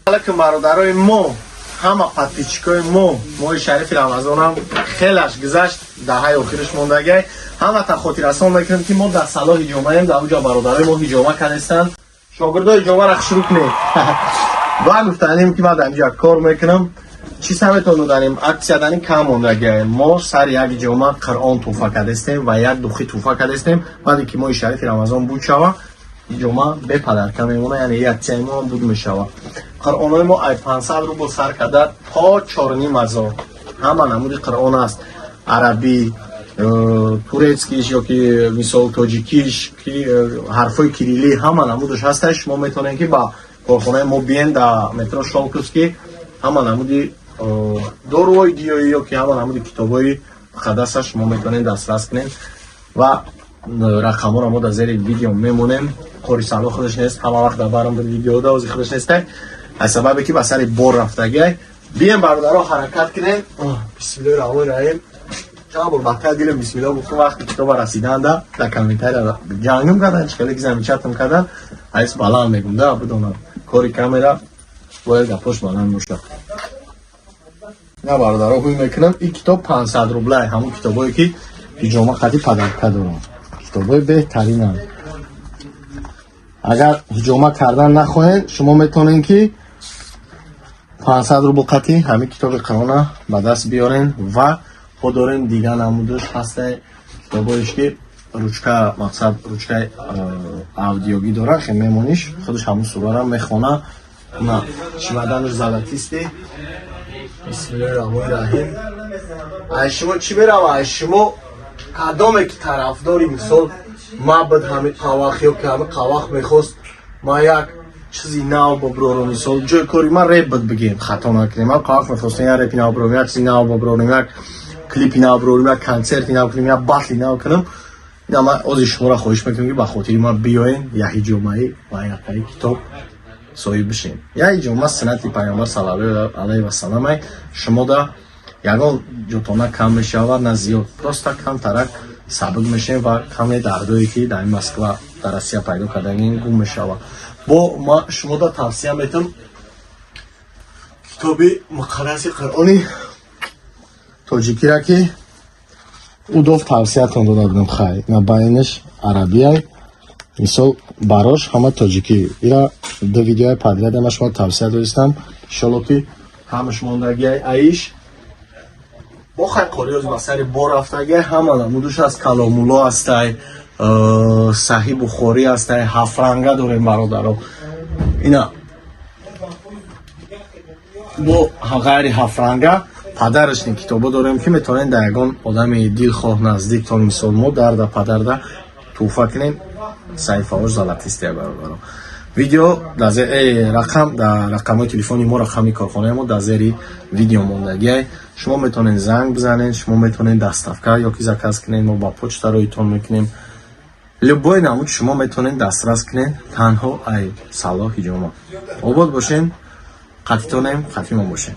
Алайкум, бародарои мо, ҳама подписчикои мо. Моҳи шарифи Рамазонам хелаш гузашт, даҳаи охириш мондагай. Ҳамата хотиррасон мекунем, ки мо дар Салоҳ ҳиҷомаем. Дар уҷа бародарои мо ҳиҷома кардестанд. Шогирдои ҳиҷомара шурӯъ кунед. Ва гуфтанем, ки ман дар инҷа кор мекунам. Чӣ саветон доданем? Акция даним, кам мондагай. Мо сари як ҳиҷома Қуръон тӯҳфа кардестем ва як духи тӯҳфа кардестем. Баъде ки моҳи шарифи Рамазон буд шава, ҳиҷома бепадарка мемона, яъне акцияи мо буд мешава. Қуръонҳои мо ай 500 рубл сар карда то 4500 ҳама намуди Қуръон аст: арабӣ, турецкиш ёки, мисол, тоҷикиш, ҳарфҳои кириллӣ, ҳама намудаш ҳаста. Шумо метавонед, ки ба корхонаи мо биен, дар метро Щёлковский. Ҳама намуди доруҳои гиёҳӣ ёки ҳама намуди китобҳои муқаддаса шумо метавонед дастрас кунед ва рақамҳоро мо дар зери видео мемонем. Қори Сало худаш нест, ҳама вақт дар барам буд, видеода ози худаш нестай, аз сабабе ки ба сари бор рафтагиай. Бием, бародаро, ҳаракат кунем. Бисмиллоҳи раҳмони раҳим. Чанд бор бахтар дилем бисмиллоҳ гуфтум. Вақти китоба расиданда дар комментария ҷангим кардан, чихеле ки замечать кардан, айс баланд мегум да, бидонам, кори камера бояд гапош баланд бошад. На, бародаро, ҳуй мекунам, ин китоб 500 рублай. Ҳамон китобое ки ҳиҷома қати падарка дорам, китобҳои беҳтаринанд. Агар ҳиҷома кардан нахоҳед, шумо метавонед, ки 500 рубл қати ҳамин китоби Қуръона ба даст биёрен. Ва мо дорем, дигар намудаш ҳастай, китобҳоеш ки ручка, мақсад, ручкаи аудиогӣ дора, хе мемониш, худаш ҳамун сурара мехона. На, чемоданаш золотистый. Бисмиллоҳи раҳмони раҳим. Ай шумо чӣ мерава? Ай шумо кадоме ки тарафдори, мисол, ма буд, ҳами қавах ё ки ҳами қавах мехост ма як чизи нав биброрам, мисол, ҷои кори ман реп буд, бигем, хато накунем, ман қавах мехостем як репи нав бирорем, як чизи нав биброрем, як клипи нав бирорем, як консерти нав кунем, як батли нав кунам. Ина ман ози шуморо хоҳиш мекунам, ки ба хотири ман биёен, як ҳиҷомаӣ ва яктаи китоб соҳиб бишем. Як ҳиҷома суннати Пайғамбар саллаллоҳу алайҳи васалламай. Шумо да ягон ҷотона кам мешавад, на зиёд, просто камтарак сабук мешавем ва каме дардое ки дар ин Москва, дар Россия пайдо кардагин, гум мешавад. Бо ма шумо да тавсия метам китоби муқаддаси Қуръони тоҷикира, ки удов тавсиятон дода будам. Хай, на, байнаш арабияй, мисол, барош ҳама тоҷикӣ. Ира ду видеои подряд ама шумо тавсия додистам. Иншолло, ки ҳамаш мондагиай аиш. Бо хай, қориёз ба сари бор рафтагиай. Ҳама намудуш аз Каломулло ҳастай, Саҳи Бухорӣ ҳастай, ҳафтранга дорем, бародаро. Ина бо ғайри ҳафтранга подарочный китобо дорем, ки метавонед дар ягон одами дилхоҳ наздиктон, мисол, модарда, падарда тӯҳфа кунем. Саҳифаҳош золотистая, бародаро. Видео рақам дар рақамҳои телефони мо, рақами корхонаи мо дар зери видео мондагиай. Шумо метавонед занг бизанед, шумо метавонед доставка ёки заказ кунед, мо ба почта роитон мекунем. Любой намуд шумо метавонед дастрас кунед, танҳо ай Салоҳ ҳиҷома. Обод бошен, қатитонем, қатимон бошем.